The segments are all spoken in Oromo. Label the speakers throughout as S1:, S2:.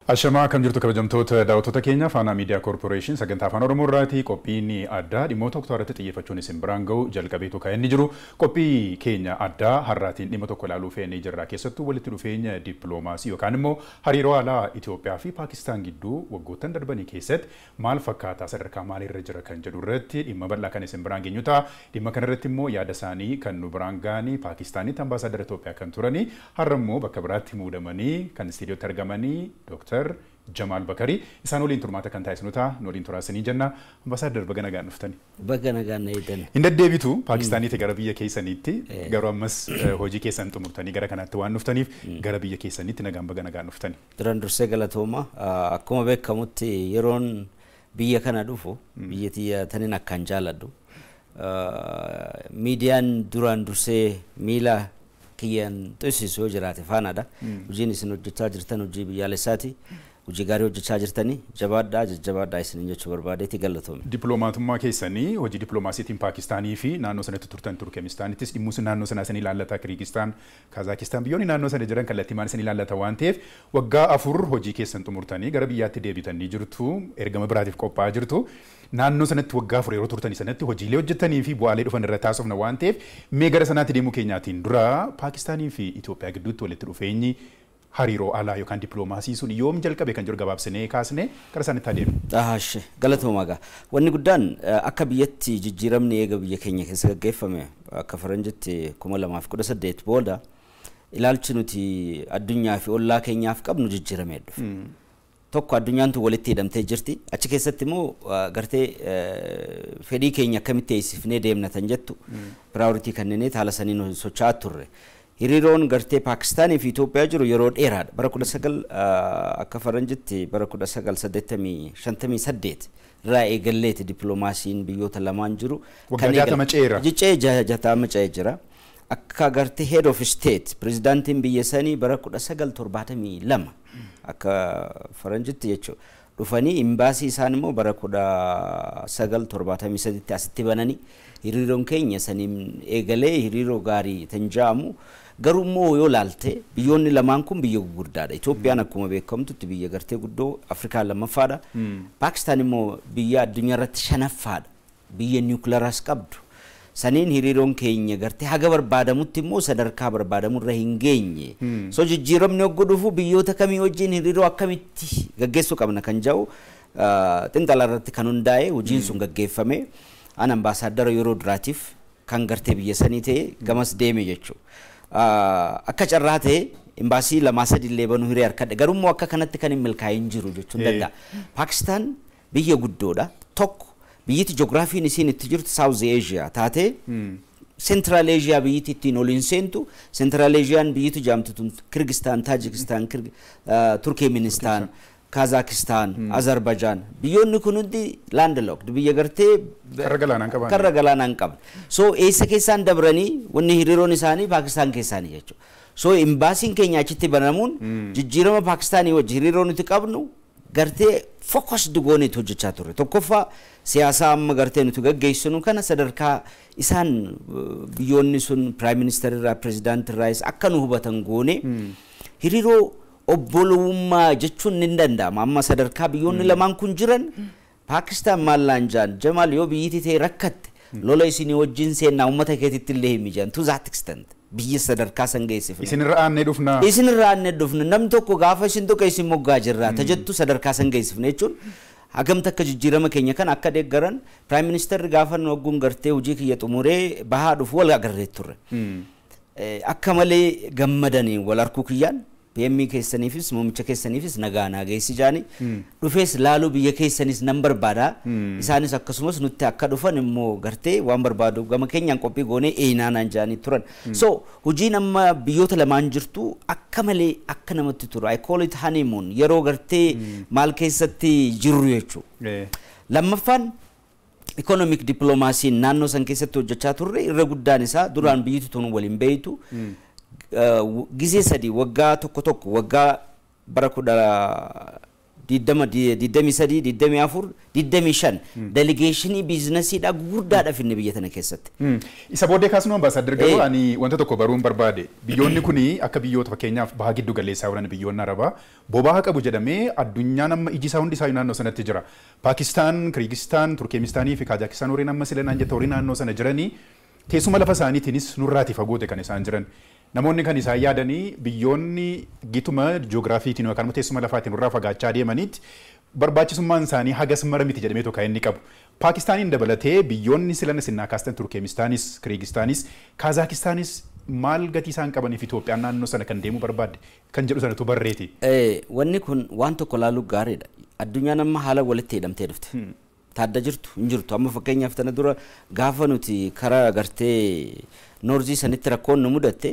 S1: Ashamaa, kam jirtu kabajamtoota daawwattoota keenya? Faanaa Miidiyaa Koorporeeshin sagantaa Afaan Oromoo irraati qophiin addaa dhimmoota tokko irratti xiyyeeffachuun isin biraan ga'u jalqabeetu kan inni jiru. Qophii keenya addaa har'aatiin dhimma tokko ilaaluu feenee jirra. Keessattuu walitti dhufeenya dippiloomaasii yookaan immoo hariiroo alaa Itoophiyaa fi Paakistaan gidduu waggoottan darbanii keessatti maal fakkaataa, sadarkaa maaliirra jira kan jedhu irratti dhimma bal'aa kan isin biraan geenyu ta'a. Dhimma kanarratti immoo yaada isaanii kan nu biraan ga'anii Paakistaanitti ambaasaadara Itoophiyaa kan turanii, har'a immoo bakka biraatti muudamanii kan istiidiyootti argamanii Dooktar Jamaal Bakarii, isaan waliin turmaata kan taasisnu ta'a. Nu waliin turaasanii jenna. Ambaasaadar, baga nagaan dhuftani.
S2: Baga nagaan na eedan.
S1: Hin deddeebitu Paakistaaniitti gara biyya keessaniitti, garuu ammas hojii keessan xumurtanii gara kanaatti waan dhuftaniif gara biyya keessaniitti nagaan baga nagaan dhuftani.
S2: Duran dursee galatooma. Akkuma beekamutti yeroon biyya kana dhufu biyya tiyya tanin akkaan jaaladhu. Miidiyaan duraan dursee miila kiyyaan xisisu yoo jiraate Faanaadha. Hojiin isin hojjechaa jirtan hojii biyyaalessaati. Hojii gaarii hojjechaa jirtanii, jabaadhaa, jajjabaadhaa isinin jechuu barbaadeeti, galatoome.
S1: Dippiloomatummaa keessanii, hojii dippiloomaasiitiin Paakistaanii fi naannoo sanatti turtan, Turkemistaanittis dhimmuus naannoo sanaa isin ilaallata, Kirigistaan, Kazaakistaan, biyyoonni naannoo sana jiran kallattii maal isin ilaallata waan ta'eef, waggaa 4 hojii keessan xumurtanii gara biyyaatti deebitanii jirtu, ergama biraatiif qophaa'aa jirtu. Naannoo sanatti waggaa 4 yeroo turtanii sanatti hojiilee hojjetanii fi bu'aalee dhufan irra taasifna waan ta'eef, mee gara sanaatti deemuu keenyaatiin dura Paakistaanii fi Itoophiyaa gidduutti walitti dhufeenyi hariiroo alaa yookaan dippiloomaasii sun yoom jalqabe kan jiru gabaabsinee kaasnee gara isaanitti adeemu.
S2: Ahashi, galatoomaa gaa. Wanni guddaan akka biyyatti jijjiiramni eega biyya keenya keessa gaggeeffame akka faranjitti 2018 booda ilaalchi nuti addunyaa fi ollaa keenyaaf qabnu jijjiiramee dhufe. Tokko, addunyaan tun walitti hidhamtee jirti. Achi keessatti immoo gartee fedhii keenya akkamitti eegsifnee deemna tan jettu priority kennineet haala saniin socho'aa turre. Hiriiroon gartee Paakistaanii fi Itoophiyaa jiru yeroo dheeraadha. Bara 19 akka faranjitti bara 1958 irraa eegalleeti dippiloomaasiin biyyoota lamaan jiru.
S1: Waggaa 60 ceera.
S2: Jicee 60 ce'ee jira. Akka gartee head of state pirezidaantiin biyya sanii bara 1972 akka faranjitti jechuudha. Dhufanii imbaasii isaan immoo bara 1973tti asitti bananii hiriiroon keenya saniin eegalee hiriiroo gaarii tan ja'amu. Garuu immoo yoo laalte biyyoonni lamaan kun biyya gurguddaadha. Itoophiyaan akkuma beekamtutti biyya gartee guddoo Afrikaa lammaffaadha. Paakistaan immoo biyya addunyaa irratti shanaffaadha. Biyya niwukilaaraas qabdu. Saniin hiriiroon keenya gartee haga barbaadamutti immoo sadarkaa barbaadamu irra hin geenye. So jijjiiramni yogguu dhufu biyyoota kamii wajjin hiriiroo akkamitti gaggeessuu qabna kan jedhu xiinxala irratti kan hundaa'e hojiin sun gaggeeffame. An ambaasaaddara yeroo duraatiif kan gartee biyya sanii ta'e gamas deeme jechuudha. Akka carraa ta'e imbaasii lamaa sadi illee banuu hiree harkadhe, garuu immoo akka kanatti kan hin milkaa'in jiru jechuun danda'a. Paakistaan biyya guddoodha. Tokko, biyyiti ji'ogiraafiin isiin itti jirtu South Asia taatee Central Asia biyyiti ittiin ol hin seentu. Central Asiaan biyyiti jaamtu tun Kirgistaan, Taajikistaan, Turkeeministaan, Kazaakistaan, Azerbajaan, biyyoonni kun hundi landlocked biyya gartee
S1: Karra galaanaa hin qaban.
S2: Karra galaanaa hin qaban. So eessa keessaan dabranii wanni hiriiroon isaanii Paakistaan keessaanii jechuudha. So imbaasiin keenya achitti banamuun jijjiirama Paakistaanii wajji hiriiroo nuti qabnu gartee focused gooneet hojjechaa turre. Tokkoffaa, siyaasaa amma gartee nuti gaggeessinu kana sadarkaa isaan biyyoonni sun prime minister irraa, president irraas akka nu hubatan goone hiriiroo obbolummaa jechuun ni danda'ama. Amma sadarkaa biyyoonni lamaan kun jiran, Paakistaan maal laan jaan, "Jamaal, yoo biyyittii ta'e rakkatte lola isinii wajjin seennaa, uummata keetitti illee himi" jaan. To that extent biyya sadarkaa san geessifne.
S1: Isinirra aannee dhufna.
S2: Isinirraa aannee dhufna, namni tokko gaafa isin tokko isin moggaa jirraa tajettu sadarkaa san geessifne jechuun hagam takka jijjiirama keenya kan akka deeggaran. Prime ministerri gaafa nu wagguun gartee hojii kiyya xumuree bahaa dhufu wal agarree turre. Akka malee gammadanii wal arkuu kiyyaan, "PM keessaniifis muummicha keessaniifis nagaa naa geessi" jaani, dhufees laaluu biyya keessanis nan barbaada, isaanis akkasumas nutti akka dhufan immoo gartee waan barbaadu gama keenyaan qophii goonee eenaanaan jaanii turan. So hojiin amma biyyoota lamaan jirtu akka malee akka namatti turu. I call it honeymoon, yeroo gartee maal keessatti jirru jechuudha. Lammaffaan, economic diplomaasiin naannoo san keessatti hojjechaa turre irra guddaan isaa duraan biyyatti tun waliin beeytu. Gizee sadi, waggaa tokko tokko, waggaa bara kudha 20, 23, 24, 25 delegationii businessiidha gurguddaadha finne biyya tana keessatti.
S1: Isa booddee kaasnu, Ambaasaadar, garuu ani wanta tokko baruun barbaade. Biyyoonni kuni akka biyyoota fakkeenyaaf baha giddu galeessaa jiran, biyyoonni Arabaa boba'aa qabu jedhamee addunyaan amma iji isaa hundi isaa naannoo sanatti jira. Paakistaan, Kirgistaan, Turkeemistaanii fi Kaazaakistaan warreen amma sila naan jette warri naannoo sana jiranii teessuma lafa isaaniitiinis nurraati fagoote kan isaan jiran. Namoonni kan isaan yaadanii biyyoonni gituma jiyoogiraafiitiin yookaan immoo teessuma lafaatiin nurraa fagaachaa deemanitti barbaachisummaan isaanii hagas mara miti jedhamee tokko inni qabu. Paakistaaniin dabalatee biyyoonni silana sinnaa kaastan Turkeemistaanis, Kiriigistaanis, Kaazaakistanis maal gatii isaan qabaniif Itoophiyaan naannoo sana kan deemuu barbaadde kan jedhu sanatu barreeti.
S2: Wanni kun waan tokko laaluu gaariidha. Addunyaan amma haala walitti hidhamtee dhufte. Taadda jirtu hin jirtu. Amma fakkeenyaaf tana dura gaafa nuti karaa gartee northii sanitti rakkoon nu mudatte,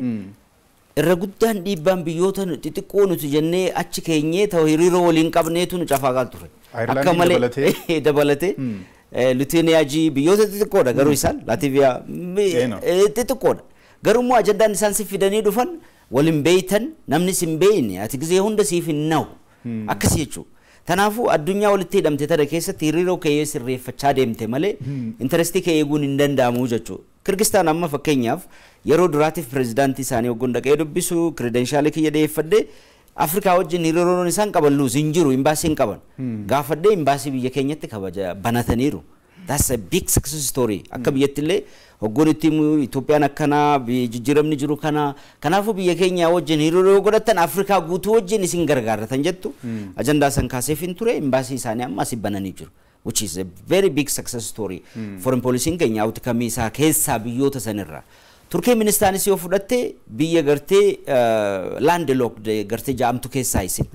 S2: irra guddaan dhiibbaan biyyoota xixiqqoo nuti jennee achi keenyee ta'u hiriiroo waliin qabneetu nu cafaa ture.
S1: Akka malee
S2: dabalatee Lituuniyaa biyyoota xixiqqoodha, garuu isaan Laatiiviyaa xixiqqoodha. Garuu immoo ajandaan isaan si fidanii dhufan waliin beeytan, namni si hin beeyne ati gizee hunda siif hin na'u. Akkasii jechuudha. Kanaafuu addunyaa walitti hidhamte tana keessatti hiriiroo kee sirreeffachaa deemte malee interestii kee eeguun hin danda'amu jechuudha. Kirgistaan amma fakkeenyaaf yeroo duraatiif pirezidaantii isaanii waggoon dhaqee dubbisu credentialii kiyya dhiyeeffadhee, Afrikaa wajjin hiriiroon isaan qaban luus hin jiru, imbaasii hin qaban. Gaafadhee imbaasii biyya keenyatti kabaja banataniiru. That's a big success story. Akka biyyatti illee hoggoon itti Itoophiyaan akkanaa jijjiiramni jiru kana, kanaafuu biyya keenya wajjin hiriiroo godhatan Afrikaa guutuu wajjin isin gargaarratan jettu ajandaa san kaaseef hin ture, imbaasii isaanii amma asii bananii jiru. Which is a very big success story. Foreign policy keenya outcome isaa keessaa biyyoota sanirraa. Turkee ministaanis yoo fudhatte biyya gartee land locked gartee ja'amtu keessaa isin.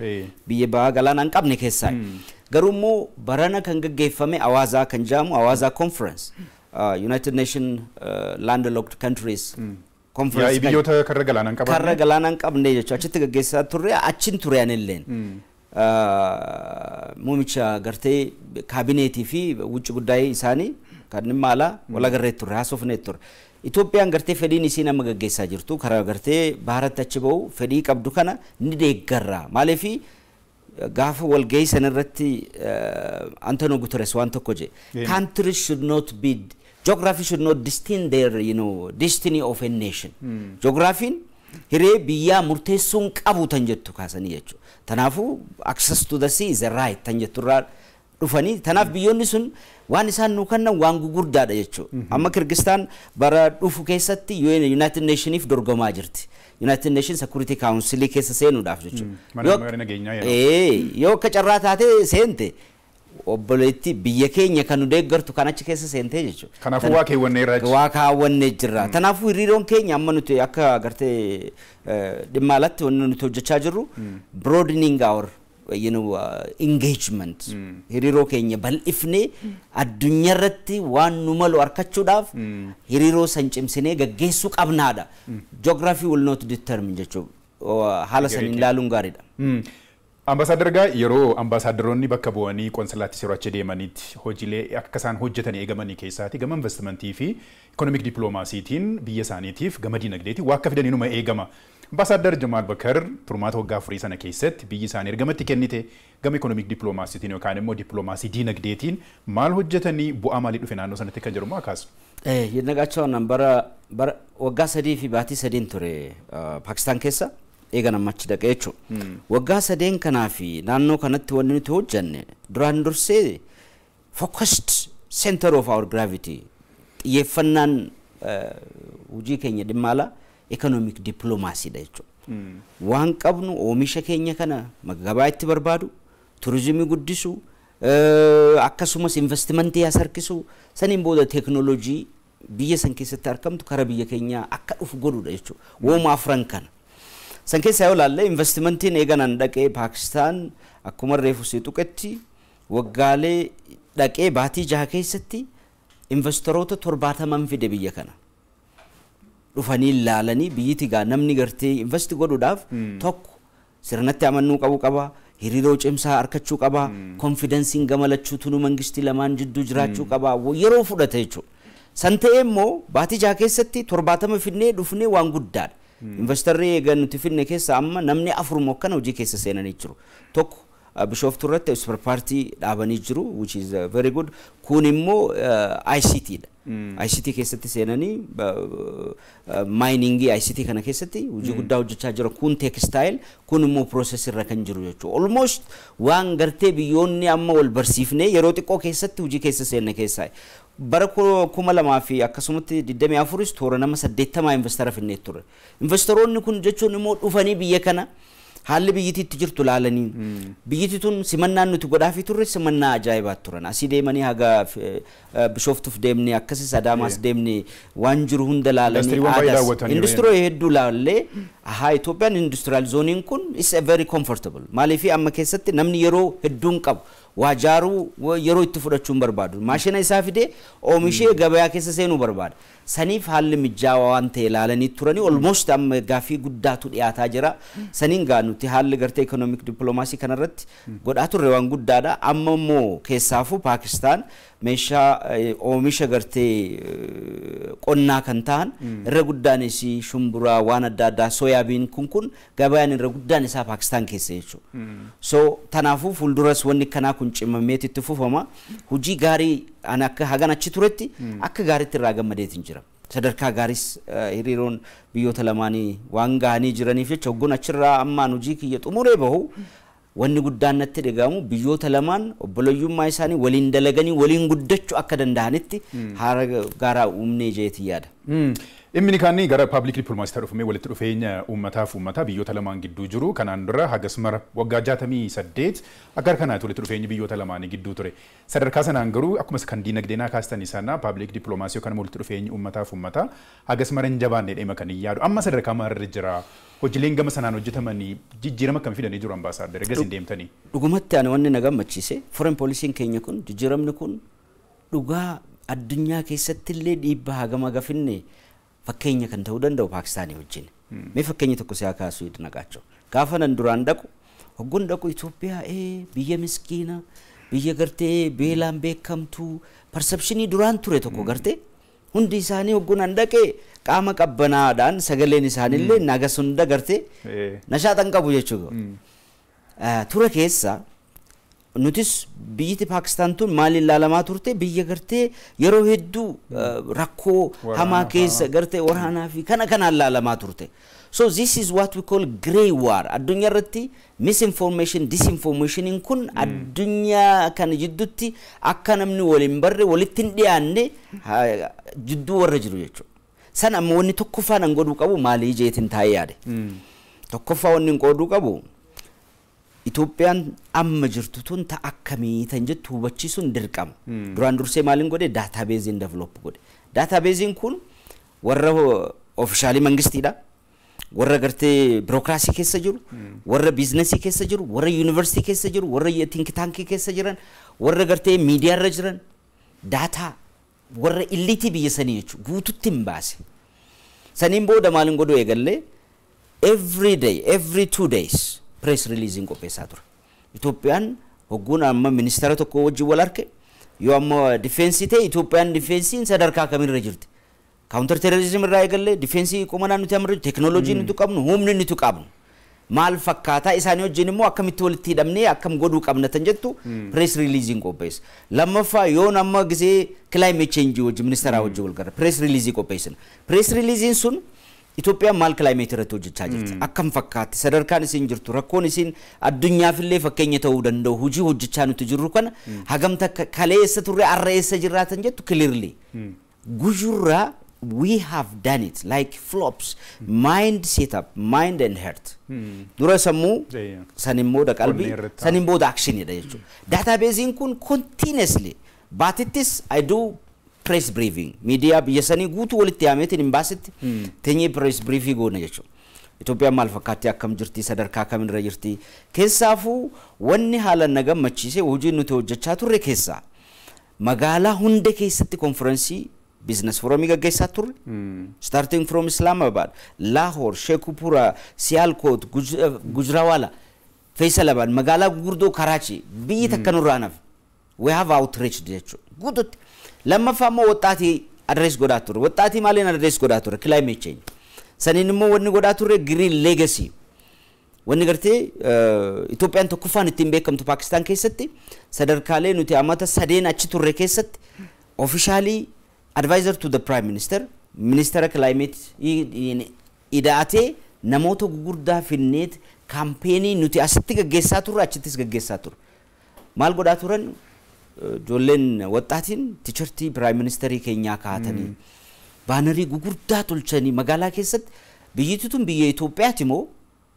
S2: Biyya bahaa galaanaa hin qabne keessaa. Garuu immoo barana kan gaggeeffame Awaazaa kan jedhamu Awaazaa Conference, United Nation Landlocked Countries
S1: Conference. Yaa'ii biyyoota karra galaanaa hin qabne.
S2: Karra galaanaa hin qabne jechuudha. Achitti gaggeessaa turre, achin ture anilleen. Muumicha gartee kaabineetii fi wucci guddaa'ee isaanii kan dhimma alaa wal agarree turre, haasofnee turre. Itoophiyaan gartee fedhiin isii nama gaggeessaa jirtu karaa gartee baharatti achi bahu fedhii qabdu kana ni deeggarra. Maaliifi gaafa walgahii san irratti Antonio Guterres waan tokko jedhe. Countries should not be, geography should not destine their destiny of a nation. Geographiin hiree biyyaa murteessuun qabu tan jettu kaasanii jechuudha. Kanaafuu access to the sea is a right tan jettu irraa dhufanii, tanaaf biyyoonni sun waan isaan nuu kennan waan gugurdaadha jechuudha. Amma Kirgistaan bara dhufu keessatti United Nationiif dorgomaa jirti. United Nations Security Council keessa seenuudhaaf
S1: jechuudha.
S2: Yoo akka carraa taate seente, obboleetti biyya keenya kan nu deeggartu kan achi keessa seentee jechuudha.
S1: Kanaafuu waa keewwannee irraa.
S2: Waa kaawwannee jirra. Kanaafuu hiriiroon keenya amma nuti akka agartee dhimma alatti wanni nuti hojjechaa jirru broadening our engagement, hiriiroo keenya bal'ifnee addunyaarratti waan nu malu argachuudhaaf hiriiroo san cimsinee gaggeessuu qabnaadha. Geography will not determine jechuudha. Haala saniin ilaaluun gaariidha.
S1: Ambaasaadar, gaa yeroo ambaasaadaroonni bakka bu'anii qonsalaatti yeroo achi deemanitti hojiilee akka isaan hojjetanii eegamanii keessaati gama investimentii fi economic dippiloomaasiitiin biyya isaaniitiif gama dinagdeetiin waa akka fidanii numa eegama. Ambaasaadar Jamaal Bakar turmaata waggaa 4 sana keessatti biyyi isaanii ergamatti kennite gama economic dippiloomaasiitiin yookaan immoo dippiloomaasii dinagdeetiin maal hojjetanii, bu'aa maalii dhufe naannoo sanatti kan jedhu maa kaasu?
S2: Yidnaqaachoo, bara waggaa 3 fi baatii 3 ture Paakistaan keessa eegan amma achi dhaqee jechuudha. Waggaa 3 kanaa fi naannoo kanatti wanni nuti hojjenne duraan dursee focused center of our gravity, xiyyeeffannaan hojii keenya dhimma alaa economic diplomacyidha jechuudha. Waan qabnu oomisha keenya kana gabaa itti barbaadu, turizimii guddisu, akkasumas investimentii as harkisu, saniin booda teeknooloojii biyya san keessatti argamtu kara biyya keenyaa akka dhufu godhuudha jechuudha. Wooma afran kana. San keessa yoo ilaalle investimentiin eeganan dhaqee Paakistaan akkuma reefu si tuqetti waggaalee dhaqee baatii 6 keessatti investoroota 70n fide biyya kana. Dhufanii ilaalanii biyyiti gaa namni gartee invest godhuudhaaf tokko sirnatti amannuu qabu qaba. Hiriiroo cimsaa harkachuu qaba. Confidenceiin gamalachuutu nu mangistii lamaan jidduu jiraachuu qaba. Yeroo fudhata jechuudha. San ta'ee immoo baatii 6 keessatti 70 fidnee dhufnee waan guddaadha. Investorri eegan nuti finne keessa amma namni afur mokkana hojii keessa seenanii jiru. Tokko Bishooftuu irratti spare partii dhaabanii jiru, which is very good. Kun immoo ICT dha. ICT keessatti seenanii miningii ICT kana keessatti hojii guddaa hojjechaa jira. Kun textile, kun immoo process irra kan jiru jechuudha. Almost waan gartee biyyoonni amma wal barsiifnee yeroo xiqqoo keessatti hojii keessa seenne keessaa. Bara 2000 fi akkasumatti 24s toora nama 80 investara finnee ture. Investoroonni kun jechuun immoo dhufanii biyya kana haalli biyyittii itti jirtu laalanii, biyyittii tun simannaan nuti godhaafii turre simannaa ajaa'ibaa turan. Asii deemanii haga Bishooftuuf deemnee, akkasis Adaamaas deemnee, waan jiru hunda laalanii, industirii hedduu laallee, ahaa, Itoophiyaan industrial zoneiin kun is a very comfortable. Maaliif, amma keessatti namni yeroo hedduun qabu waa jaaruu yeroo itti fudhachuu hin barbaadu. Maashina isaa fidee oomishee gabayaa keessa seenuu barbaada. Saniif haalli mijaawaa waan ta'e ilaalanii turanii, almost amma gaaffii guddaatu dhiyaataa jira. Saniin gaa nuti haalli gartee economic diplomacy kanarratti godhaa turre waan guddaadha. Amma immoo keessaafuu Paakistaan meeshaa oomisha gartee qonnaa kan ta'an irra guddaanis shumburaa, waan adda addaa, soyaabiin kun gabayaan irra guddaan isaa Paakistaan keessa jechuudha. So tanaafuu fuulduras wanni kanaa kun cimameet itti fufama. Hojii gaarii ani akka hagan achi turetti akka gaariitti irraa gammadeetiin jira. Sadarkaa gaariis hiriiroon biyyoota lamaanii waan gahanii jiraniif jecha, hogguun achirraa ammaan hojii kiyya xumuree bahu, wanni guddaan natti dhagahamu biyyoota lamaan obboleeyyummaa isaanii waliin dalaganii waliin guddachuu akka danda'anitti haala gaaraa uumnee jeetii yaada.
S1: Dhimmi kaanii gara public diplomacy dhufamee, walitti dhufeenya uummataaf uummataa biyyoota lamaan gidduu jiru kanaan dura hagas mara waggaa 68 akka kanaatti walitti dhufeenyi biyyoota lamaanii gidduu ture. Sadarkaa sanaan garuu akkuma kan diinagdeenaa kaastanii sana public diplomacy yookaan walitti dhufeenyi uummataaf uummataa hagas mara hin jabaanne dhimma kan hin yaadu. Amma sadarkaa maalirra jira? Hojiileen gama sanaan hojjetamanii jijjiirama akkamii fidanii jiru, ambaasaaddar? Ergas hin deemtanii?
S2: Dhugumatti ani wanni na gammachiise, foreign policyn keenya kun, jijjiiramni kun dhugaa addunyaa keessatti illee dhiibbaa hagama gafinne fakkeenya kan ta'uu danda'u Paakistaanii wajjin. Mee fakkeenya tokko siyaa kaasuu naqaachoo. Gaafa nan duraan dhaqu, hogguun dhaqu, Itoophiyaa biyya miskiina, biyya gartee beelaan beekamtu, perceptionii duraan ture tokko gartee hundi isaanii hogguun an dhaqee qaama qabbanaadhaan sagaleen isaaniillee nagas hunda gartee nashaatan qabu jechuudha. Ture keessa nutis biyyiti Paakistaan tun maaliin ilaalamaa turte? Biyya gartee yeroo hedduu rakkoo hamaa keessa gartee waraanaa fi kana kanaan ilaalamaa turte. So this is what we call grey war. Addunyaa irratti misinformation, disinformationiin kun addunyaa kana jidduutti akka namni waliin barre, walitti hin dhiyaanne jidduu warra jiru jechuudha. San amma wanni tokkoffaa nan godhuu qabu maalii jeetiin taa'ee yaade. Tokkoffaa wanni hin qooduu qabu, Itoophiyaan amma jirtu tun ta akkamii tan jettu hubachiisuun dirqama. Duraan dursee maaliin godhe? Databaseiin develop godhe. Databaseiin kun warra officialii mangistiidha. Warra gartee bureaucracy keessa jiru, warra businessii keessa jiru, warra yuunivarsiitii keessa jiru, warra think tankii keessa jiran, warra gartee miidiyaarra jiran, data warra eliteii biyya sanii jechuudha guututti hin baase. Saniin booda maaliin godhuu eegallee? Every day, every 2 days press releasing qopheessaa ture. Itoophiyaan hogguun amma ministeera tokko wajjin wal arge, yoo amma defenseii ta'e, Itoophiyaan defenseiin sadarkaa kamirra jirti? Counter terrorism irraa eegallee, defenseii qomanaa nuti amma teekinooloojii nuti qabnu, humni nuti qabnu maal fakkaataa, isaanii wajjin immoo akkamitti walitti hidhamnee akkam godhuu qabna tan jettu press releasing qopheessa. Lammaffaa, yoon amma gisee climate change wajjin ministeeraa wajjin wal gara press releasing qopheessina. Press releasing sun Itoophiyaan maal climate irratti hojjechaa jirti? Akkam fakkaatti? Sadarkaan isin jirtu, rakkoon isin addunyaafillee fakkeenya ta'uu danda'u, hojii hojjechaa nuti jirru kana hagam takka, kaleessa turre arra eessa jirraatan jettu clearly. Gujurraa we have done it like flops, mind setup, mind and heart. Dura sammuu, sanin booda qalbii, sanin booda actionidha jechuudha. Databaseiin kun continuously baatittis I do press briefing, miidiyaa biyya sanii guutuu walitti yaameetiin hin baasitti teenyee press briefing goona jechuudha. Itoophiyaan maal fakkaatti, akkam jirti, sadarkaa kamirra jirti? Keessaafuu wanni haala na gammachiise, hojii nuti hojjechaa turre keessaa magaalaa hunda keessatti konferensii business forumii gaggeessaa turre. Starting from Islamabad, Lahore, Sheikhupura, Sialkot, Gujranwala, Faisalabad, magaalaa gurguddoo Karachi, biyyi takka nurraa naaf. We have outreach jechuudha. Guututti. Lammaffaa immoo waxxaatii address godhaa turre. Waxxaatii maaliin address godhaa turre? Climate change. Saniin immoo wanni godhaa turre green legacy. Wanni gartee Itoophiyaan tokkoffaan ittiin beekamtu Paakistaan keessatti sadarkaalee nuti amata sadeen achi turre keessatti officially advisor to the prime minister, ministera climate ida'atee namoota gugurdaa finneet campaign nuti asitti gaggeessaa turre achittis gaggeessaa turre. Maal godhaa turan? Ijoolleen waxxaatiin T-shirtii prime ministerii keenyaa kaa'atanii bannerii gugurdaa tolchanii magaalaa keessatti biyyitti tun biyya Itoophiyaati moo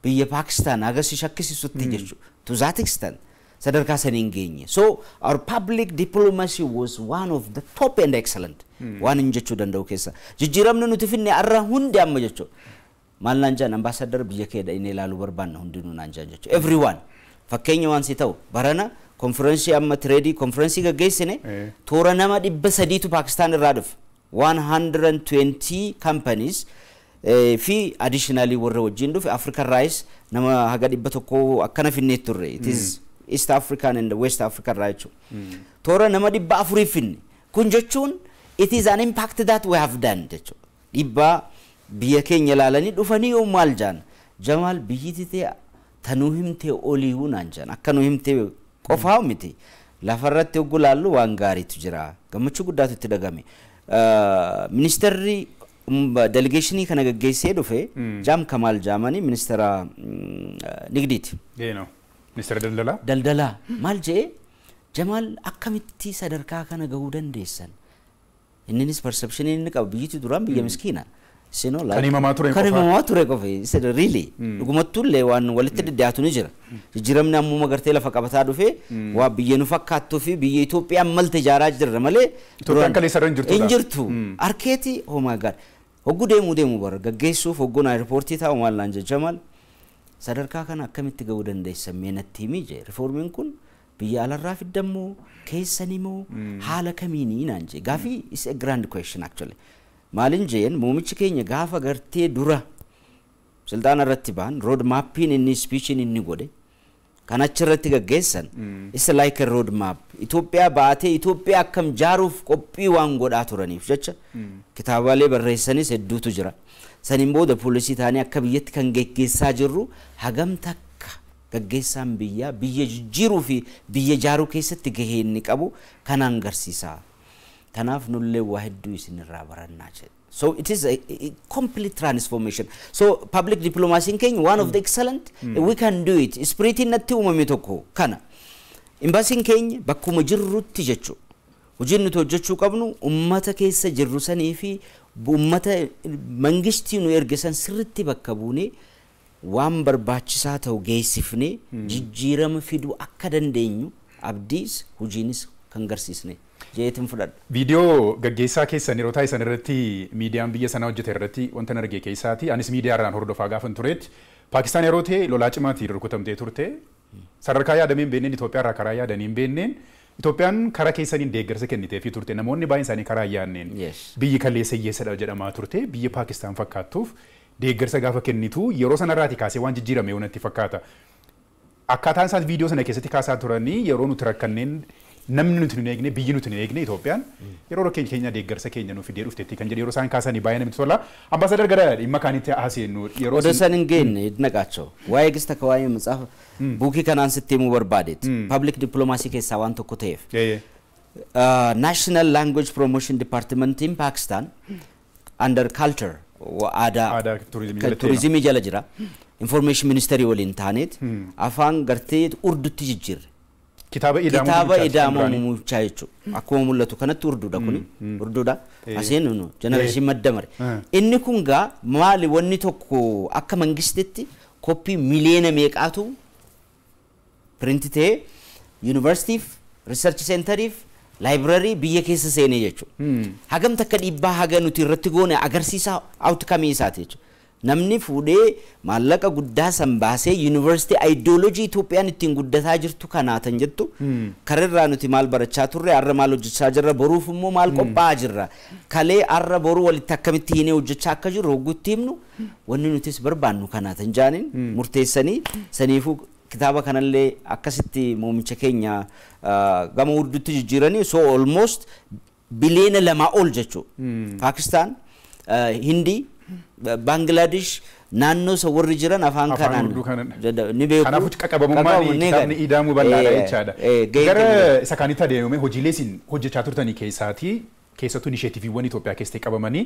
S2: biyya Paakistaan agarsi shakkisiisutti jechuudha. To that extent sadarkaa sanii hin geenye. So our public diplomacy was one of the top and excellent waan hin jechuu danda'u keessa. Jijjiiramni nuti finne arra hundi amma jechuudha. Maal naan jaan, "Ambaasaddar, biyya kee inni ilaaluu barbaanna hundinuu," naan jaan jechuudha. Everyone. Fakkeenya waan si ta'u, barana konferensii amma trade konferensii gaggeessine toora nama 300tu Paakistaan irraa dhufe. 120 companies fi additionally warra wajjin dhufe African Rice nama haga 100 akkana finnee turre. It is East African and West African irraa jechuudha. Toora nama 400 finne. Kun jechuun it is an impact that we have done jechuudha. Dhiibbaa biyya keenya ilaalanii dhufanii yoo maal jaan, "Jamaal, biyyi titee tanuu himtee oliiwuu," naan jaan. Akka nuu himtee qofaa miti. Lafarratti hogguu laallu waan gaariitu jira. Gammachuu guddaatu itti dhagame. Ministeerri delegationii kana gaggeessee dhufe Jaam Kamaal Jaamanii ministeera nigdiiti.
S1: Ministeera daldalaa.
S2: Daldalaa maal jee, "Jamaal, akkamitti sadarkaa kana gahuu dandeessan?" Inninis perceptionii inni qabu biyyatti duraan biyya miskiina.
S1: Kan himamaa ture.
S2: Kan himamaa ture qofa. Really dhugumattuullee waan walitti dhidhiyaatu ni jira. Jijjiiramni ammuma gartee lafa qabataa dhufe waa biyya nu fakkaattuu fi biyya Itoophiyaan malte ijaaraa jirra malee.
S1: Itoophiyaan kaleessa irra hin jirtu.
S2: Hin jirtu. Arkeeti, oh my God. Hogguu deemuu deemu bara gaggeessuuf hogguun airportii taa'u maal naan jecha, "Maal sadarkaa kana akkamitti gahuu dandeessan, mee natti himi," jee. "Rifoormiin kun biyya alarraa fiddammoo keessan immoo haala kamiinii?" naan jee. Gaafii is a grand question actually. Maalin jeen, muumichi keenya gaafa gartee dura silxaana irratti ba'an road mapiin inni speechiin inni godhe kan achirratti gaggeessan is like a road map. Itoophiyaa baatee Itoophiyaa akkam jaaruuf qophii waan godhaa turaniif jecha kitaabalee barreessanis hedduutu jira. Saniin booda poolisii ta'anii akka biyyatti kan geggeessaa jirru hagam takka gaggeessaan biyyaa biyya jijjiiruu fi biyya jaaruu keessatti gahee inni qabu kanaan agarsiisa. Kanaaf nullee waa hedduu isinirraa barannaa jedhe. So it is a complete transformation. So public diplomacy keenya one of the excellent, we can do it. Spiritiin natti uumame tokko kana. Embassiin keenya bakkuma jirrutti jechuudha. Hojiin nuti hojjechuu qabnu ummata keessa jirru sanii fi ummata mangistii nu erge san sirritti bakka buunee waan barbaachisaa ta'u geessifnee jijjiirama fiduu akka dandeenyu abdiis hojiinis kan garsiisne jeetin fudhadha.
S1: Viidiyoo gaggeessaa keessan yeroo taasisan irratti miidiyaan biyya sanaa hojjete irratti wanta arge keessaati. Anis miidiyaa irraan hordofaa gaafan turetti Paakistaan yeroo ta'e lolaa cimaatiin rukutamtee turte. Sadarkaa yaadamee hin beekneen Itoophiyaa irraa karaa yaadanii hin beekneen Itoophiyaan karaa keessaniin deeggarsa kenniteefii turte. Namoonni baay'een isaanii karaa yaadneen biyyi kaleessa hiyyeessadha jedhamaa turte biyya Paakistaan fakkaattuuf deeggarsa gaafa kennitu yeroo sanarraati kaasee waan jijjiirame natti fakkaata. Akkaataan isaan viidiyoo sana keessatti kaasaa turanii yeroo nuti rakkanneen namni nuti hin eegne, biyyi nuti hin eegne Itoophiyaan yeroo keenya keenya deeggarsa keenya nu fidee dhufteetti kan jedhu yeroo isaan kaasanii baay'ee namatti tola. Ambaasadar, gara dhimma kaanitti haaseennu
S2: yeroo ወደ san hin geenne ይድነቃቸው waa'ee gista ka waa'ee matsaafa buukii kanaan sitti himuu barbaadeet public diplomacy keessaa waan tokko ta'eef. National Language Promotion Department in Pakistan under culture, aadaa
S1: Aadaa turizimii jalatti.
S2: Turizimii jala jira. Information Ministry waliin taaneet afaan gartee Urdutti jijjiirre.
S1: Kitaaba Ida'amuu.
S2: Kitaaba Ida'amuu Muumichaa jechuudha. Akkuma mul'atu kanatti Urduudha kuni. Urduudha. Asiin nu generation madda mare. Inni kun gaa maali, wanni tokko akka mangistitti koppii miliyoona meeqaatu print ta'ee yuunivarsiitiif, research centeriif, library biyya keessa seenee jechuudha. Hagam takka dhiibbaa haga nuti irratti goone agarsiisa outcome isaati jechuudha. Namni fuudhee maallaqa guddaa san baasee yuunivarsiitii ideoloojii Itoophiyaan ittiin guddataa jirtu kanaatan jettu kararraa nuti maal barachaa turre, har'a maal hojjechaa jirra, boruuf immoo maal qophaa'aa jirra, kalee har'a boruu walitti akkamitti hinee hojjechaa akka jirru hogguutti himnu wanni nutis barbaannu kanaatan jaaniin murteessanii saniifuu kitaaba kanallee akkasitti muumicha keenya gama Urduutti jijjiiranii, so almost biliyoona 2 ol jechuudha. Paakistaan, Hindii, Baangilaadesh, Naannoo isa warri jiran afaan kanaan ni beeku.
S1: Kanaafuu qaqqabamummaan kitaabni ida'amuu bal'aadha jechaadha. Gara isa kaanitti adeemame hojiilee isin hojjechaa turtanii keessaatii keessattuu inisheetiiviiwwan Itoophiyaa keessatti qabamanii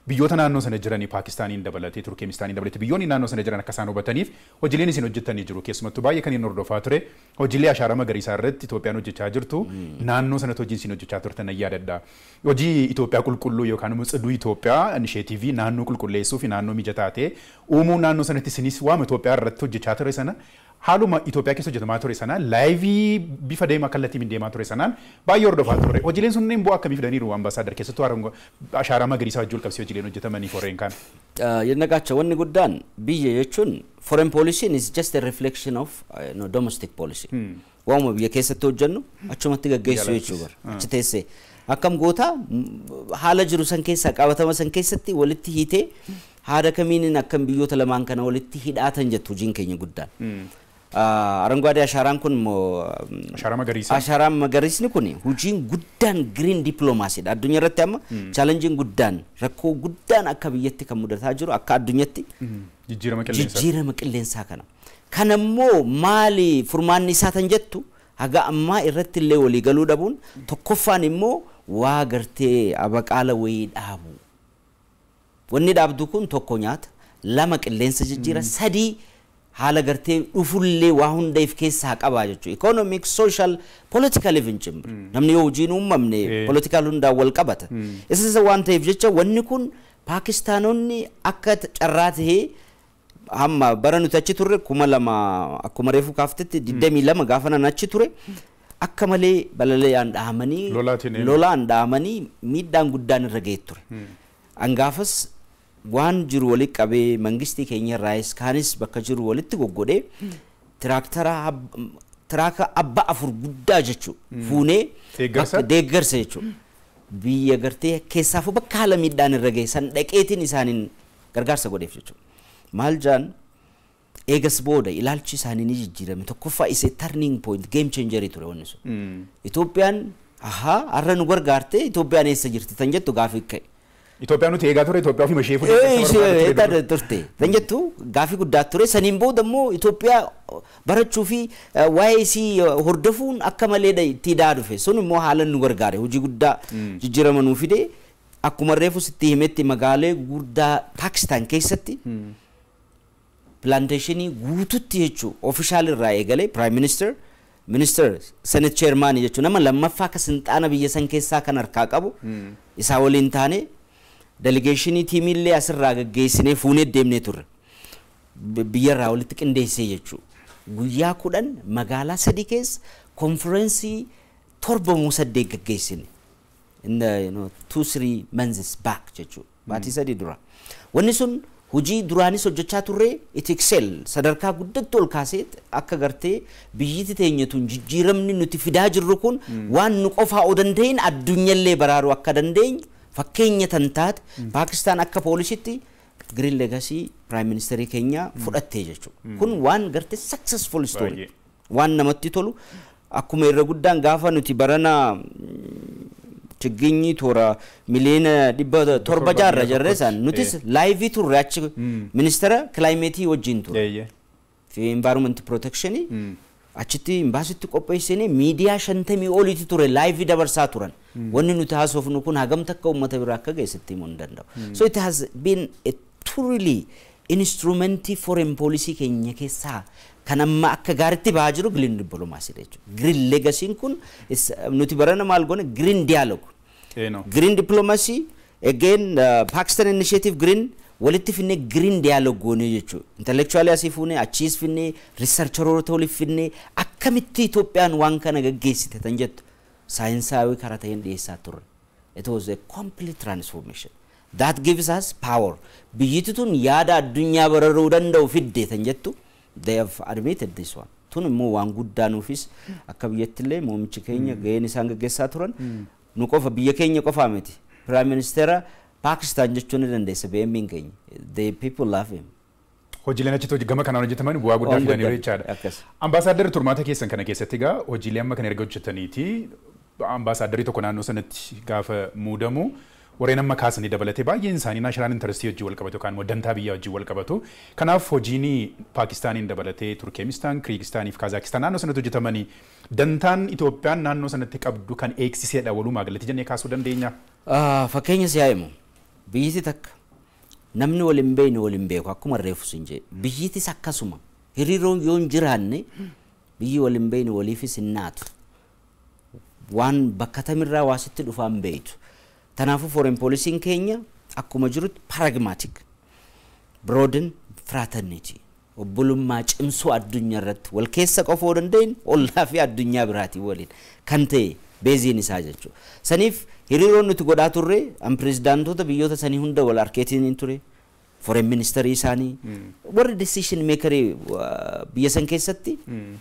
S1: biyyoota naannoo sana jiranii Paakistaaniin dabalatee Turkeemistaaniin dabalatee biyyoonni naannoo sana jiran akka isaan hubataniif hojiileen isin hojjettanii jiru. Keessumattuu baay'ee kan inni hordofaa ture hojiilee ashaaraa magariisaa irratti Itoophiyaan hojjechaa jirtu naannoo sanatti hojiin isin hojjechaa turtan nan yaadadha. Hojii Itoophiyaa qulqulluu yookaan immoo tsiduu Itoophiyaa inisheetiivii naannoo qulqulleessuu fi naannoo mijataa ta'e uumuu naannoo sanatti isinis waama Itoophiyaa irratti hojjechaa ture sana haaluma Itoophiyaa keessa hojjetamaa ture sana laayivii bifa deemaa kallattiin deemaa ture sanaan baay'ee hordofaa ture. Hojiileen sunneen bu'aa akkamii fidaniiru ambaasaadar keessattuu ashaaraa magariisaa wajjin wal qabsiisee hojiileen hojjetamanii foreen kana?
S2: Yennaqaacha wanni guddaan biyya jechuun foreign policy is just a reflection of no, domestic policy. Waanuma biyya keessatti hojjennu achumatti gaggeessu jechuu bara. Achi teessee akkam goota haala jiru san keessaa qabatama san keessatti walitti hiitee haala kamiinin akkam biyyoota lamaan kana walitti hidhaatan jettu hojiin keenya guddaan. አረንጓዴ አሻራን kun immoo
S1: Ashaaraa magariisaa.
S2: Ashaaraan magariisni kun hojiin guddaan green diplomacy dha. Addunyaa irratti amma challenge guddaan rakkoo guddaan akka biyyatti kan mudataa jiru akka addunyaatti
S1: jijjiirama qilleensaa.
S2: Jijjiirama qilleensaa kana. Kanammoo maali furmaanni isaa tan jettu haga ammaa irratti illee walii galuu dhabuun tokkoffaan immoo waa gartee abaqaala wayii dhaabu. Wanni dhaabdu kun tokko nyaata, lama qilleensa jijjiira, sadii haala gartee dhufullee waa hunda if keessaa qabaa jechuudha. Economic, social, political even cimri. Namni yoo hojiin uumamne political hundaan wal qabata. Isa waan ta'eef jecha wanni kun Paakistaanonni akka carraa tahee hamma bara nuti achi turre 2000 akkuma reefu kaaftetti 22 gaafa nan achi ture akka malee balali'aan dhahamanii lolaan dhahamanii miidhaan guddaan irra ga'ee ture. Angaafas waan jiru walitti qabee mangistii keenya irraayis kaanis bakka jiru walitti goggodhee tiraaktara tiraaka abba afur guddaa jechuudha fuunee deeggarsa jechuudha. Biyya gartee keessaafuu bakka haala miidhaan irra ga'e san dhaqeetiin isaaniin gargaarsa godheef jechuudha. Maal jaan eegas booda ilaalchi isaanii ni jijjiirame tokkoffaa isa turning point game changerii ture wanni sun. Itoophiyaan ahaa har'a nu gargaarte Itoophiyaan eessa jirti tan jettu gaafii ka'e.
S1: Itoophiyaan nuti eegaa ture Itoophiyaa ofuma ishee
S2: fuudhee turte. Tan jettu gaafii guddaa ture saniin booda immoo Itoophiyaa barachuu fi waa'ee isii hordofuun akka malee itti daa dhufe sun immoo haala nu gargaare hojii guddaa jijjiirama nuu fide akkuma reefu sitti himetti magaalee guddaa Paakistaan keessatti plantationii guututti jechuu ofishaal irraa eegalee prime minister minister senate chairman jechuu nama lammaffaa akka sinxaana biyya san keessaa kan harkaa qabu isaa waliin taane delegationii tiimiillee asirraa gaggeessinee fuunee deemnee turre biyyarraa walitti qindeessee jechuu guyyaa 10 magaalaa 3 keessa konferensii 7 moo 8 gaggeessine in the 2-3 months back jechuu baatii 3 dura wanni sun hojii duraanis hojjechaa turre it excel sadarkaa guddatti ol kaasee akka gartee biyyiti teenyatuun jijjiiramni nuti fidaa jirru kun waan nu qofaa oo danda'in addunyallee baraaruu akka dandeenyu fakkeenya tan taate Paakistaan akka poolisitti Green Legacy Prime Ministerii keenya fudhattee jechuudha. Kun waan gartee successful story waan namatti tolu akkuma irra guddaan gaafa nuti barana ችግኝ toora miliyoona 700 jaarra jarree san nutis laayivii turre achi ministeera kilaayimeetii wajjin turre fi environment protection achitti imbaasitti qopheessine miidiyaa 50 olitti ture laayivii dabarsaa turan wanni nuti haasofnu kun hagam takka uummata biraa akka geessitti himuu hin danda'u. So it has been a truly instrumentii foreign policy keenya keessaa kan amma akka gaariitti bahaa jiru green diplomacy jechuudha. Green legacy kun nuti barana maal goone green dialogue. Green diplomacy again Pakistan initiative green walitti finne green dialogue goone jechuudha. Intellectually asii fuune achiis finne researcheroota walitti finne akkamitti Itoophiyaan waan kana gaggeessite tan jettu saayinsaawii karaa ta'een dhiyeessaa turre. It was a complete transformation. That gives us power. Biyyiti tun yaada addunyaa bararuu danda'u fidde tan jettu they have admitted this one. Tun immoo waan guddaa nuufis akka biyyattillee muummichi keenya gaheen isaan gaggeessaa turan nu qofa biyya keenya qofaa miti. Prime Minister Pakistan jechuun ni dandeessa BM'n keenya. The people love him.
S1: Hojiileen achitti gama kanaan hojjetaman bu'aa guddaa fidaniiru jechaadha. Ambaasaaddarri turmaata keessan kana keessatti egaa hojiilee amma kana erga hojjetaniiti ambaasaaddarri tokko naannoo sanatti gaafa muudamu Warreen amma kaasanii dabalatee baay'een isaanii national interestii wajjin wal qabatu yookaan immoo dantaa biyyaa wajjin wal qabatu. Kanaaf hojiin Paakistaaniin dabalatee Turkeemistaan, Kiriigistaanii fi Kaazaakiistaan naannoo sanatti hojjetamanii dantaan Itoophiyaan naannoo sanatti qabdu kan eegsiseedha walumaa galatti jennee kaasuu dandeenya.
S2: Fakkeenya siyaa himu, biyyiti takka namni wal hin beekne wal hin beeku, akkuma reefu sin jedhe. Biyyitis akkasuma hiriiroon yoo hin jiraanne biyyi wal hin beekne waliifis hin naatu. Waan bakka tamirraa waa sitti dhufaa hin beektu. Kanaafuu foreign policyn keenya akkuma jirutti pragmatic, broaden fraternity, obbolummaa cimsuu, addunyaa irratti wal keessa qofoo dandeenye ollaa fi addunyaa biraatii waliin kan ta'e baseiin isaa jechuudha. Saniif hiriiroon nuti godhaa turre, an pirezidaantoota biyyoota sanii hunda wal arkeetiin ture. Foreign ministerii isaanii, warri decision makerii biyya san keessatti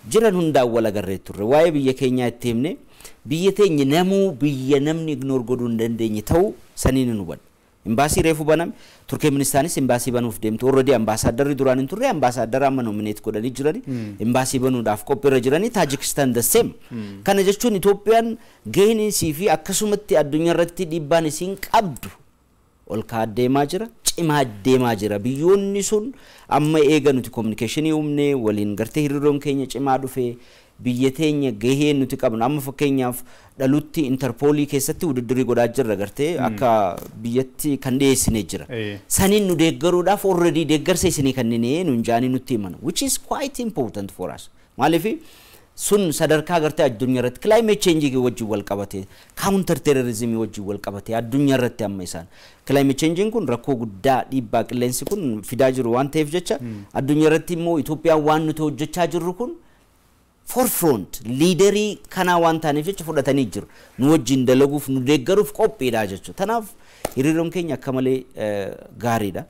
S2: jiran hundaan wal agarree turre. Waa'ee biyya keenyaa itti himne, biyya teenya namuu biyya namni ignore godhuu hin dandeenye ta'uu saniin hin hubanne. Imbaasii reefu baname, Turkeeministaanis imbaasii banuuf deemtu. Already ambaasaaddarri duraan hin turre, ambaasaaddarra amma nominate godhanii jirani. Imbaasii banuudhaaf qophiirra jiranii. Taajikistaan the same. Kana jechuun Itoophiyaan gaheen isii fi akkasumatti addunyaa irratti dhiibbaan isiin qabdu ol ka'aa deemaa jira, cimaa deemaa jira. Biyyoonni sun amma eega nuti communicationii uumne, waliin gartee hiriiroon keenya cimaa dhufee, biyya teenya gahee nuti qabnu amma fakkeenyaaf dhalutti Interpolii keessatti wududdurii godhaa jirra, gartee akka biyyatti kan dhiyeessine jira. Saniin nu deeggaruudhaaf already deeggarsa isinii kanneen nun jaanii nutti himan, which is quite important for us. Maaliif sun sadarkaa gartee addunyaa irratti climate change wajjin wal qabate, counter terrorism wajjin wal qabate, addunyaa irratti amma isaan climate change kun rakkoo guddaa dhiibbaa qilleensi kun fidaa jiru waan ta'eef jecha, addunyaa irratti immoo Itoophiyaan waan nuti hojjechaa jirru kun forefront leaderii kanaa waan taaneef jecha fudhatanii jiru. Nu wajjin dalaguuf, nu deeggaruuf qophiidha jechuudha. Kanaaf hiriiroon keenya akka malee gaariidha.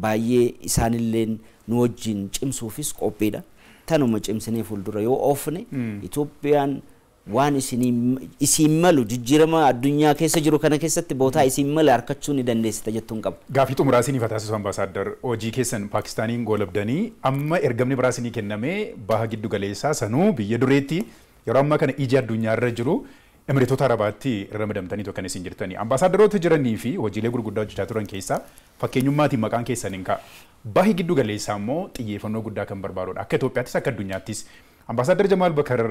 S2: Baay'ee isaanilleen nu wajjin cimsuufis qophiidha. Tanuma cimsinee fuuldura yoo oofne, Itoophiyaan waan isiin malu jijjiirama addunyaa keessa jiru kana keessatti bootaa isiin malu harkachuu ni dandeessita jettuun qaba.
S1: Gaafii xumuraa isiniif haa taasisu, ambaasaadar. Hojii keessan Paakistaaniin goolabdanii amma ergamni biraa isinii kennamee baha giddu galeessaa, sanuu biyya dureetti yeroo ammaa kana ija addunyaa irra jiru Emireetota Arabaatti ramadamtanii kan isin jirtanii. Ambaasaadaroota jiranii fi hojiilee gurguddaa hojjechaa turan keessaa fakkeenyummaatiin maqaan keessan hin ka'a. Bahi giddu galeessaa immoo xiyyeeffannoo guddaa kan barbaadudha. Akka Itoophiyaattis akka addunyaattis Ambaasaadar Jamaal Bakar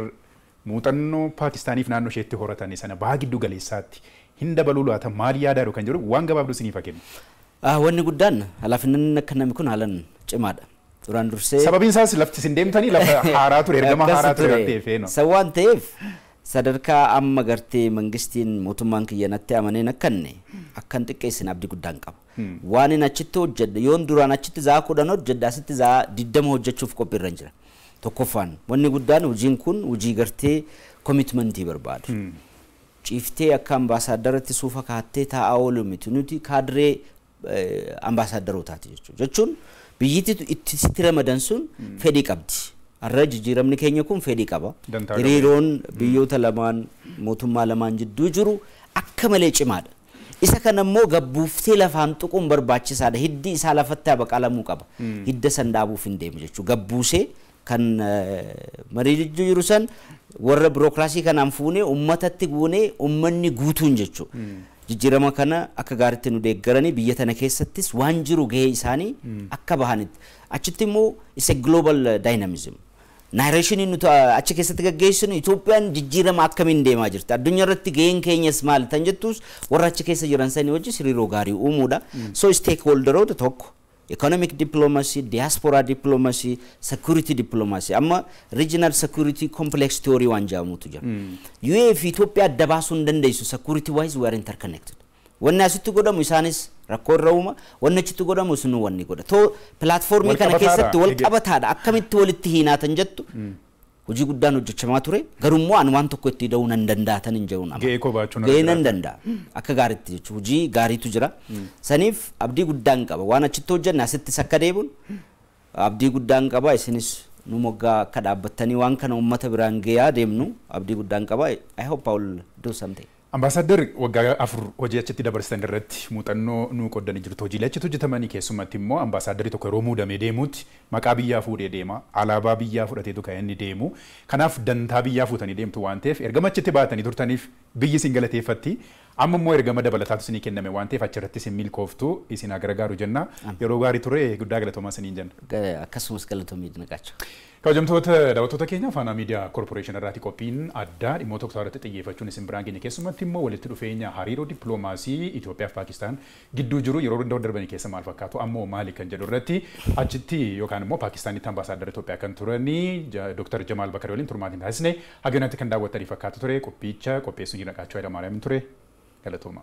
S1: muuxannoo Paakistaaniif naannoo isheetti horatanii sana baha giddu galeessaatti hin dabaluu laata, maal yaadaa jiru kan jedhu waan gabaabduu isiniif haa kennu.
S2: Wanni guddaan halaafinni akka namni kun haalan cimaadha. Duraan dursee.
S1: Sababiin isaas lafti isin deemtanii lafa haaraa ture, ergama haaraa ture waan ta'eef.
S2: Isa waan ta'eef sadarkaa amma gartee mangistiin mootummaan kiyya natti amaneen akkanne akkan xiqqeessin abdii guddaan qaba. Waan inni achitti hojjedhe, yoon duraan achitti za'a 10 hojjedhe, asitti za'a 20 hojjechuuf qophiirra jira. Tokkoffaan wanni guddaan hojiin kun hojii gartee commitmentii barbaadu. Ciiftee akka ambaasaaddaratti suufa kaattee taa'aa oolu miti, nuti kaadiree ambaasaaddarootaati jechuudha. Jechuun biyyatti itti sitti ramadan sun fedhii qabdi. Har'a jijjiiramni keenya kun fedhii qaba. Hiriiroon biyyoota lamaan, mootummaa lamaan jidduu jiru akka malee cimaadha. Isa kana immoo gabbuuftee lafaan tuquun barbaachisaadha. Hiddi isaa lafatti baqalamuu qaba. Hidda san dhaabuuf hin deemu jechuudha. Gabbuusee kan marii jidduu jiru san warra birookiraasii kanaan fuunee uummatatti guunee uummanni guutuun jechuudha. Jijjiirama kana akka gaariitti nu deeggaranii biyya tana keessattis waan jiru gahee isaanii akka bahanitti. Achitti immoo isa global dynamism. Narrationiin nuti achi keessatti gaggeessinu Itoophiyaan jijjiirama akkamiin deemaa jirti? Addunyaa irratti gaheen keenyas maali? Tan jettus warra achi keessa jiran sanii wajjin hariiroo gaarii uumuudha. So stakeholderoota tokko, economic diplomacy, diaspora diplomacy, security diplomacy. Amma regional security complex theory waan jedhamutu jira. UAE fi Itoophiyaa adda baasuu hin dandeessu. Security wise we are interconnected. Wanni asitti godhamu isaanis rakkoo irra uuma, wanni achitti godhamu isinuu wanni godha. Too platformii kana keessatti wal qabataadha. Akkamitti walitti hiinaatan jettu hojii guddaan hojjechamaa ture. Garuu an waan tokko itti da'uu nan danda'atan hin jedhu nama.
S1: Ga'ee koo baachuu.
S2: Ga'ee nan danda'a. Akka gaariitti jechuudha. Hojii gaariitu jira. Saniif abdii guddaan qaba. Waan achitti hojjenne asittis akka deebiin abdii guddaan qaba. Isinis nu moggaa akka dhaabbattanii waan kana uummata biraan gahaa deemnu abdii guddaan qaba. I hope I will do something.
S1: Ambaasaadar, waggaa 4 hojii achitti dabarsitan irratti muuxannoo nuu qoddanii jirtu. Hojiilee achitti hojjetamanii keessumatti immoo ambaasaaddarri tokko yeroo muudamee deemutti maqaa biyyaa fuudhee deema. Alaabaa biyyaa fudhateetu kan inni deemu. Kanaaf dantaa biyyaa fuutanii deemtu waan ta'eef ergama achitti baatanii turtaniif biyyi isin galateeffatti. Amma immoo ergama dabalataatu isinii kenname waan ta'eef achirratti isin milkooftu isin haa gargaaru jenna. Yeroo gaarii ture, guddaa galatoomaa isiniin jenna.
S2: Akkasumas galatoomii, Dinaqaachoo.
S1: Kabajamtoota daawwattoota keenya, Faanaa Miidiyaa Koorporeeshin irraati qophiin addaa dhimmoota waqtaa irratti xiyyeeffachuun isin biraan keenya, keessumatti immoo walitti dhufeenya hariiroo dippiloomaasii Itoophiyaa fi Paakistaan gidduu jiru yeroo danda'u darbanii keessa maal fakkaatu, ammoo maali kan jedhu irratti achitti yookaan immoo Paakistaanitti ambaasaaddara Itoophiyaa kan turanii Dr. Jamaal Bakari waliin turmaatiin taasisne haganatti kan daawwattanii fakkaatu ture. Qophiicha qopheessuun Dinaqaachoo Hayilamaariyaam ture. Galatooma.